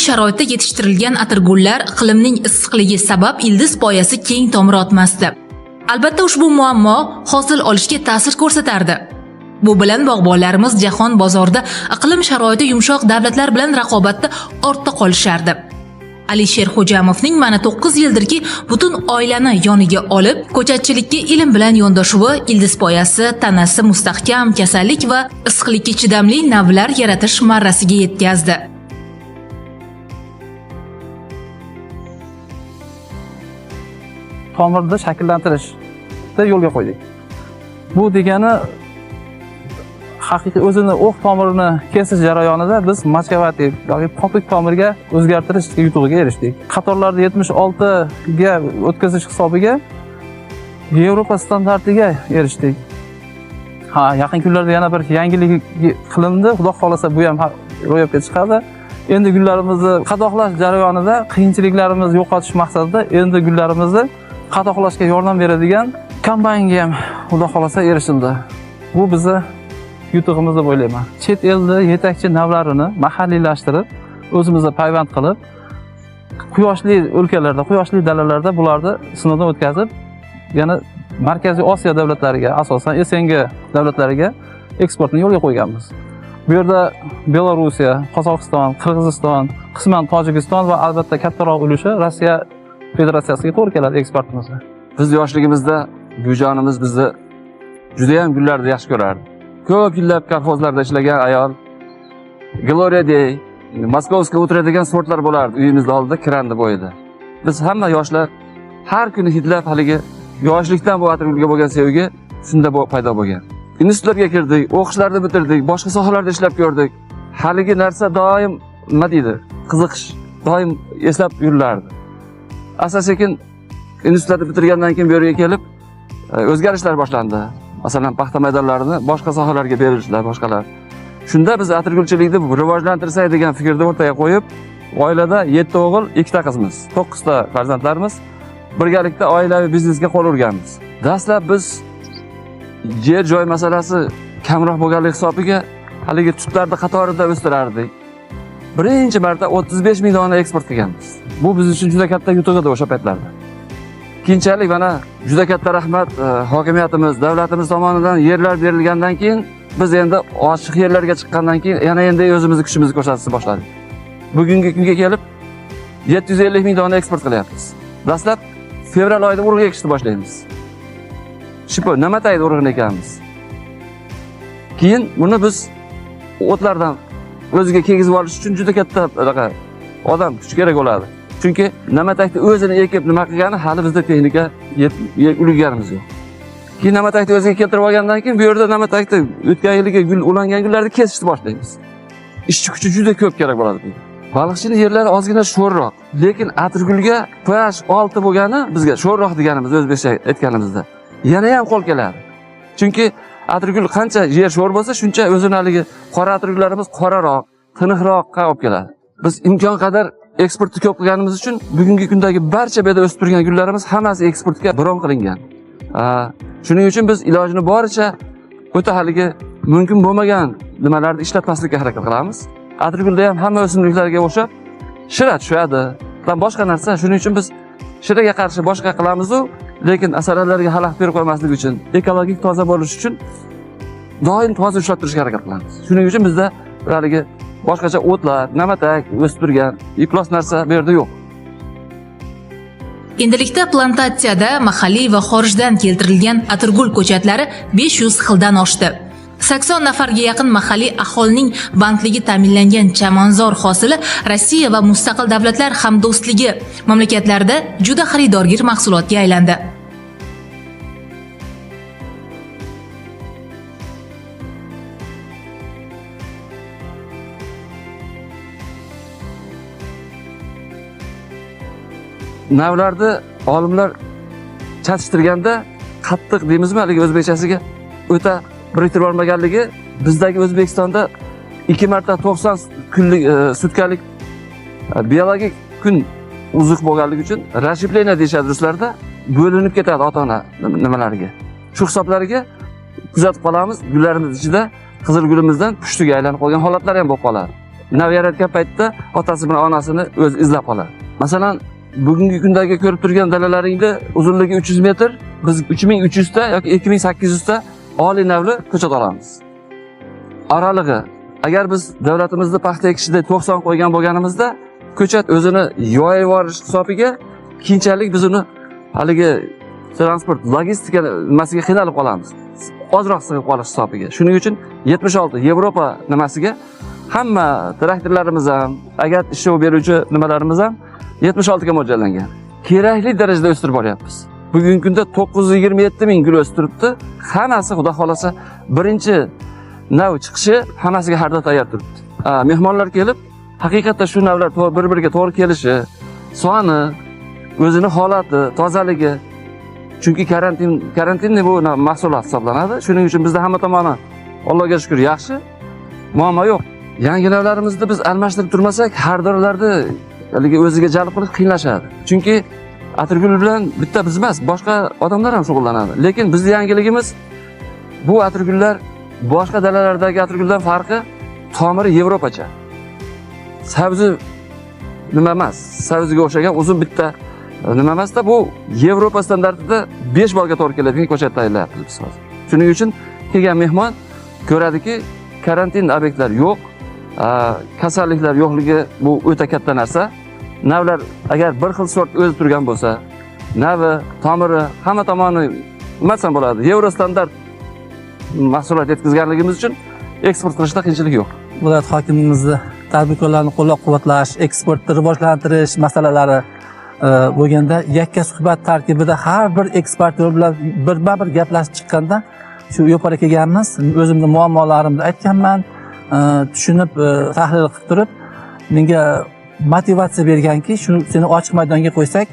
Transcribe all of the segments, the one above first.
Sharoitda yetishtirilgan atirgullar iqlimning issiqligi sabab ildiz poyasi keng tomir otmasdi. Albatta, ushbu muammo hosil olishga ta'sir ko'rsatardi. Bu bilan bog'bonlarimiz jahon bozorida iqlim sharoiti yumshoq davlatlar bilan raqobatda ortda qolishardi. Alisher Xo'jamovning mana 9 yildirki butun oilani yoniga olib, ko'chatchilikka ilm bilan yondashuvi ildiz poyasi, tanasi mustahkam, kasallik va issiqlikka chidamli navlar yaratish marrasiga yetkazdi. Tomirni shakllantirishni yo'lga qo'ydik. Bu degani haqiqiy o'zini o'q tomirini kesish jarayonida biz machkavati yoki popik tomirga o'zgartirish yutug'iga erishdik. Qatorlarni 76 ga o'tkazish hisobiga Yevropa standartiga erishdik. Ha, yaqin kunlarda yana bir yangilik qilindi. Xudo xohlasa bu ham ro'yobga chiqadi. Endi gullarimizni qadoqlash jarayonida qiyinchiliklarimizni yo'qotish maqsadida endi gullarimizni qadoqlashga yordam beradigan kombaynga ham Xudo xohlasa erishildi. Bu bizni yutug'imiz deb o'ylayman. Chet elda yetakchi navlarini mahalliylashtirib, o'zimizda payvand qilib, quyoshli o'lkalarda, quyoshli dalalarda bularni sinovdan o'tkazib, yana Markaziy Osiyo davlatlariga, asosan SNG davlatlariga eksportni yo'lga qo'yganmiz. Bu yerda Belorussiya, Qozog'iston, Qirg'iziston, qisman Tojikiston va albatta kattaroq ulushi Rossiya Federatsiyasiga to'g'ri keladi eksportimizda. Biz yoshligimizda buvijonimiz bizni juda ham gullarni yaxshi ko'rardi. Ko'p yillab kolxozlarda ishlagan ayol Gloria Day, Moskovskiy o'tiradigan sortlar bo'lardi uyimizni oldida, Kirandi bo'yida. Biz hamma yoshlar har kuni hidlab haligi yoshlikdan bu atirgulga bo'lgan sevgi shunda paydo bo'lgan. Institutlarga kirdik, o'qishlarni bitirdik, boshqa sohalarda ishlab ko'rdik. Haligi narsa doim nima deydi, qiziqish doim eslab yurilardi. Asta-sekin institutlarni bitirgandan keyin bu yerga kelib o'zgarishlar boshlandi. Masalan, paxta maydonlarini boshqa sohalarga berilishlar, boshqalar. Shunda biz atirgulchilikni rivojlantirsak degan fikrni o'rtaga qo'yib, oilada 7 o'g'il, 2 ta qizmiz, 9 ta farzandlarimiz birgalikda oilaviy biznesga qo'l urganmiz. Dastlab biz yer joy masalasi kamroq bo'lganligi hisobiga haligi tutlarni qatorida o'stirardik. Birinchi marta 35 ming dona eksport qilganmiz. Bu biz uchun juda katta yutuq edi o'sha paytlarda. Keyinchalik mana juda katta rahmat hokimiyatimiz, davlatimiz tomonidan yerlar berilgandan keyin biz endi ochiq yerlarga chiqqandan keyin yana endi o'zimizni kuchimizni ko'rsatishni boshladik. Bugungi kunga kelib 750 ming dona eksport qilyapmiz. Dastlab fevral oyida urug' ekishni boshlaymiz. Shipo namataydi urug'ini ekamiz. Keyin buni biz o'tlardan o'ziga kegizib olish uchun juda katta anaqa odam kuchi kerak bo'ladi. Chunki namatakni o'zini ekib nima qilgani hali bizda texnika ulgurganimiz yo'q. Keyin namatakni o'ziga keltirib olgandan keyin bu yerda namatakni o'tgan yilgi gul ulangan gullarni kesishni boshlaymiz. Ishchi kuchi juda ko'p kerak bo'ladi bunga. Baliqchining yerlari ozgina sho'rroq, lekin atirgulga pH 6 bo'lgani bizga sho'rroq deganimiz o'zbekcha aytganimizda yana ham qo'l keladi. Chunki atirgul qancha yer sho'r bo'lsa, shuncha o'zini haligi qora atirgullarimiz qoraroq, tiniqroqqa olib keladi. Biz imkon qadar eksportni ko'p qilganimiz uchun bugungi kundagi barcha bu yerda o'sib turgan gullarimiz hammasi eksportga bron qilingan. Shuning uchun biz ilojini boricha o'ta haligi mumkin bo'lmagan nimalarni ishlatmaslikka harakat qilamiz. Atirgulda ham hamma o'simliklarga o'xshab shira tushadi. Va boshqa narsa, shuning uchun biz shiraga qarshi boshqa qilamiz-u, lekin asalarilarga xalaqit berib qo'ymaslik uchun, ekologik toza bo'lish uchun doim toza ushlab turishga harakat qilamiz. Shuning uchun bizda haligi boshqacha o'tlar, namatak o'sib turgan iflos narsa bu yerda yo'q. Endilikda plantatsiyada mahalliy va xorijdan keltirilgan atirgul ko'chatlari 500 xildan oshdi. 80 nafarga yaqin mahalliy aholining bandligi ta'minlangan chamanzor hosili Rossiya va mustaqil davlatlar hamdo'stligi mamlakatlarida juda xaridorgir mahsulotga aylandi. Navlarni olimlar chatishtirganda qattiq deymizmi haligi o'zbekchasiga o'ta biriktirib olmaganligi bizdagi O'zbekistonda 2 marta 90 kunlik sutkalik biologik kun uzuq bo'lganligi uchun расщепление deyishadi ruslarda, bo'linib ketadi ota-ona nimalariga. Shu hisoblariga kuzatib qolamiz, gullarimiz ichida qizil gulimizdan pushtiga aylanib qolgan holatlar ham bo'lib qoladi. Nav yaratgan paytda otasi bilan onasini o'zi izlab qoladi. Masalan, bugungi kundagi ko'rib turgan dalalaringda uzunligi 300 metr, biz 3300 ta yoki 2800 ta oliy navli ko'chat olamiz. Oralig'i, agar biz davlatimizda paxta ekishida 90 qo'ygan bo'lganimizda, ko'chat o'zini yoyib yuborish hisobiga keyinchalik biz uni haligi transport logistika nimasiga qiynalib qolamiz. Ozroq sig'ib qolish hisobiga. Shuning uchun 76 Yevropa nimasiga hamma traktorlarimiz ham, agar ishlov beruvchi nimalarimiz ham 76 ga mo'ljallangan. Kerakli darajada o'stirib boryapmiz. Bugungi kunda 927 ming gul o'sib turibdi. Hammasi xudo xolasa birinchi nav chiqishi hammasiga harda tayyor turibdi. Mehmonlar kelib, haqiqatda shu navlar bir-biriga to'g'ri kelishi, soni, o'zini holati, tozaligi. Chunki karantinni bu mahsulot hisoblanadi. Shuning uchun bizda hamma tomoni Allohga shukr yaxshi. Muammo yo'q. Yangi navlarimizni biz almashtirib turmasak, xaridorlarni haligi o'ziga jalb qilish qiyinlashadi. Chunki atirgul bilan bitta biz emas, boshqa odamlar ham shug'ullanadi. Lekin bizning yangiligimiz bu atirgullar boshqa dalalardagi atirguldan farqi tomiri Yevropacha. Sabzi nima emas, sabziga o'xshagan uzun bitta nima emasda, bu Yevropa standartida 5 balga to'g'ri keladigan ko'chat tayyorlayapmiz biz hozir. Shuning uchun kelgan mehmon ko'radiki, karantin obyektlar yo'q, kasalliklar yo'qligi bu o'ta katta narsa. Navlar agar bir xil sort o'zi turgan bo'lsa, navi, tomiri, hamma tomoni nima desam bo'ladi, yevro standart mahsulot yetkazganligimiz uchun eksport qilishda qiyinchilik yo'q. Viloyat hokimimizni tadbirkorlarni qo'llab-quvvatlash, eksportni rivojlantirish masalalari bo'lganda yakka suhbat tarkibida har bir eksportyor bilan birma-bir gaplashib chiqqanda shu yuqori kelganmiz. O'zimni muammolarimni aytganman, tushunib, tahlil qilib turib menga motivatsiya berganki, shu seni ochiq maydonga qo'ysak,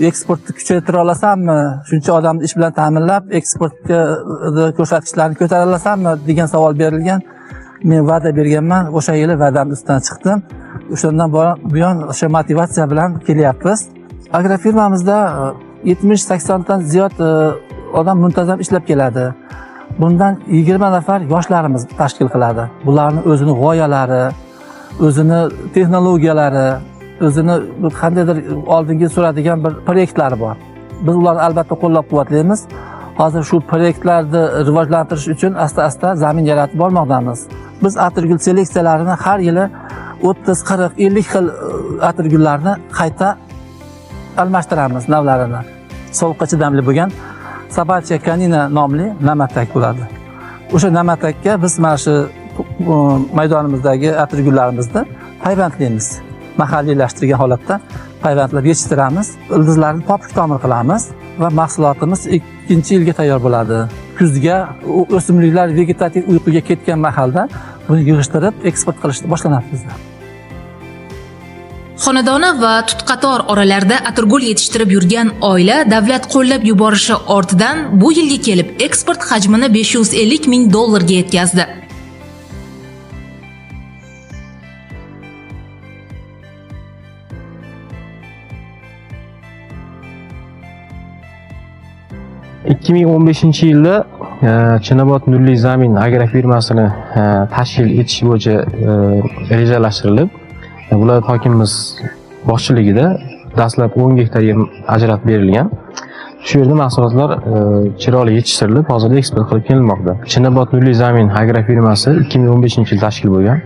eksportni kuchaytira olasanmi, shuncha odamni ish bilan ta'minlab, eksportga ko'rsatkichlarni ko'tara olasanmi degan savol berilgan. Men va'da berganman, o'sha yili va'damni ustidan chiqdim. O'shandan buyon o'sha motivatsiya bilan kelyapmiz. Agrofirmamizda 70-80 dan ziyod odam muntazam ishlab keladi. Bundan 20 nafar yoshlarimiz tashkil qiladi. Bularni o'zini g'oyalari, o'zini texnologiyalari, o'zini qandaydir oldinga suradigan bir proyektlari bor. Biz ularni albatta qo'llab-quvvatlaymiz. Hozir shu proyektlarni rivojlantirish uchun asta-asta zamin yaratib bormoqdamiz. Biz atirgul seleksiyalarini har yili 30, 40, 50 xil atirgullarni qayta almashtiramiz navlarini. Sovuqqa chidamli bo'lgan Sabachiya kanina nomli namatak bo'ladi. O'sha namatakka biz mana shu maydonimizdagi atirgullarimizni payvandlaymiz. Mahalliylashtirgan holatda payvandlab yetishtiramiz. Ildizlarni popuk tomir qilamiz va mahsulotimiz ikkinchi yilga tayyor bo'ladi. Kuzga o'simliklar vegetativ uyquga ketgan mahalda buni yig'ishtirib eksport qilish boshlanadi bizda. Xonadoni va tutqator oralarda atirgul yetishtirib yurgan oila davlat qo'llab yuborishi ortidan bu yilga kelib eksport hajmini 550 ming dollarga yetkazdi. Ikki ming o'n beshinchi yilda Chinobod Nurli Zamin agrofirmasini tashkil etish bo'yicha rejalashtirilib, viloyat hokimimiz boshchiligida dastlab 10 gektar yer ajratib berilgan. Shu yerda mahsulotlar chiroyli yetishtirilib, hozirda eksport qilib kelinmoqda. Chinobod Nurli Zamin agrofirmasi 2015 yil tashkil bo'lgan.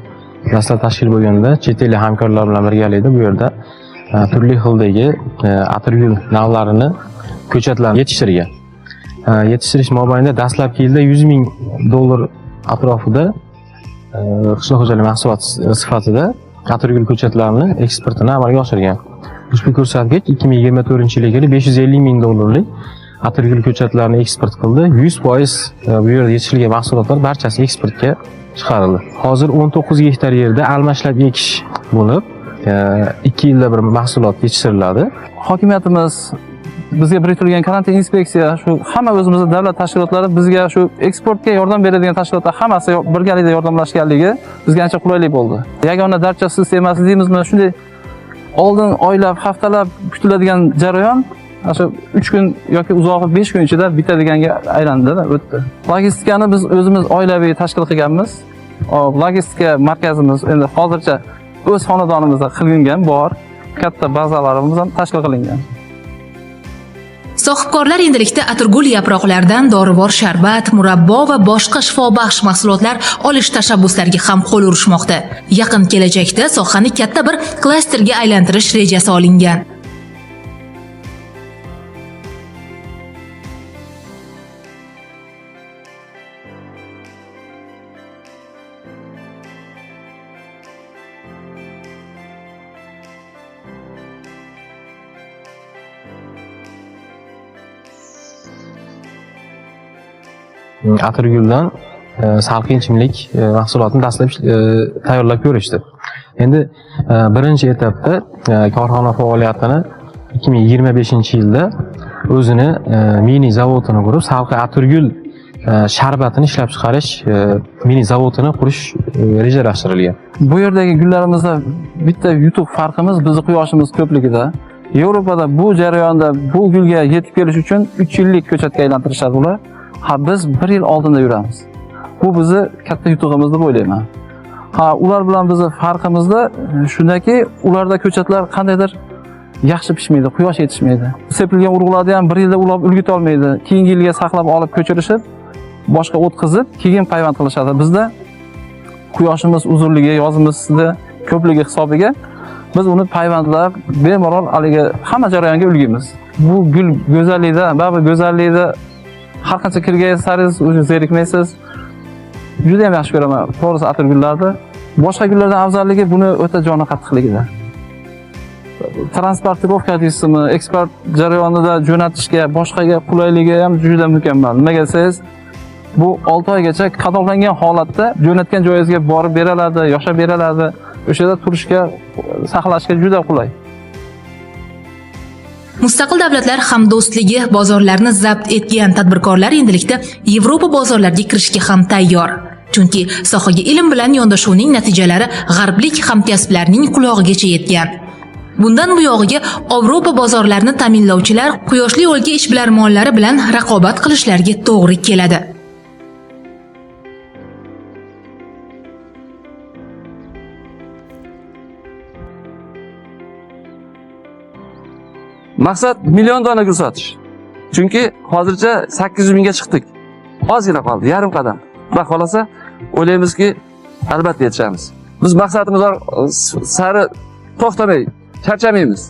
Dastlab tashkil bo'lganda chet ellik hamkorlar bilan birgalikda bu yerda turli xildagi atirgul navlarini, ko'chatlarni yetishtirgan. Yetishtirish mobaynida dastlabki yilda 100 ming dollar atrofida qishloq xo'jalik mahsuloti sifatida atirgul ko'chatlarini eksportini amalga oshirgan. Ushbu ko'rsatkich 2024 yilga kelib 550 ming dollarlik atirgul ko'chatlarini eksport qildi. 100% bu yerda yetishtirilgan mahsulotlar barchasi eksportga chiqarildi. Hozir 19 gektar yerda almashlab ekish bo'lib, 2 yilda bir mahsulot yetishtiriladi. Hokimiyatimiz bizga biriktirilgan karantin inspeksiya, shu hamma o'zimizni davlat tashkilotlari bizga shu eksportga yordam beradigan tashkilotlar hammasi birgalikda yordamlashganligi bizga ancha qulaylik bo'ldi. Yagona darcha sistemasi deymizmi, shunday oldin oylab, haftalab kutiladigan jarayon ana shu 3 kun yoki uzog'i 5 kun ichida bitadiganga aylandi-da, o'tdi. Logistikani biz o'zimiz oilaviy tashkil qilganmiz. Logistika markazimiz endi hozircha o'z xonadonimizda qilingan bor. Katta bazalarimiz ham tashkil qilingan. Sohibkorlar endilikda atirgul yaproqlaridan dorivor sharbat, murabbo va boshqa shifobaxsh mahsulotlar olish tashabbuslariga ham qo'l urishmoqda. Yaqin kelajakda sohani katta bir klasterga aylantirish rejasi olingan. Atirguldan salqin ichimlik mahsulotini dastlab tayyorlab ko'rishdi. Endi birinchi etapda korxona faoliyatini 2025-yilda o'zini mini zavodini qurib, salqin atirgul sharbatini ishlab chiqarish mini zavodini qurish rejalashtirilgan. Bu yerdagi gullarimizda bitta yutuq farqimiz bizni quyoshimiz ko'pligida. Yevropada bu jarayonda bu gulga yetib kelish uchun 3 yillik ko'chatga aylantirishadi ular. Ha, biz 1 yil oldinda yuramiz. Bu bizni katta yutug'imiz deb o'ylayman. Ha, ular bilan bizni farqimizda shundaki, ularda ko'chatlar qandaydir yaxshi pishmaydi, quyosh yetishmaydi. Sepilgan urug'larni ham 1 yilda ulab ulgita olmaydi. Keyingi yilga saqlab olib ko'chirishib, boshqa o'tqizib, keyin payvand qilishadi. Bizda quyoshimiz uzunligi, yozimizda ko'pligi hisobiga biz uni payvandlab, bemalol haligi hamma jarayonga ulgimiz. Bu gul go'zallikda, baribir go'zallikda har qancha kirgansangiz o'zi zerikmaysiz. Juda ham yaxshi ko'raman to'g'risi atirgullarni. Boshqa gullardan afzalligi buni o'ta joni qattiqligida. Transportirovka deysizmi, eksport jarayonida jo'natishga, boshqaga qulayligi ham juda mukammal. Nimaga desangiz, bu 6 oygacha qadoqlangan holatda jo'natgan joyingizga borib beriladi, yashab beriladi. O'sha yerda turishga, saqlashga juda qulay. Mustaqil davlatlar hamdo'stligi bozorlarni zabt etgan tadbirkorlar endilikda Yevropa bozorlariga kirishga ham tayyor. Chunki sohaga ilm bilan yondashuvning natijalari g'arblik hamkasblarning qulog'igacha yetgan. Bundan buyog'iga Yevropa bozorlarini ta'minlovchilar quyoshli o'lka ishbilarmonlari bilan raqobat qilishlariga to'g'ri keladi. Maqsad million dona gul sotish. Chunki hozircha 800 mingga chiqdik. Ozgina qoldi, yarim qadam. Xudo xolasa, o'ylaymizki, albatta yetishamiz. Biz maqsadimiz sari to'xtamay, charchamaymiz.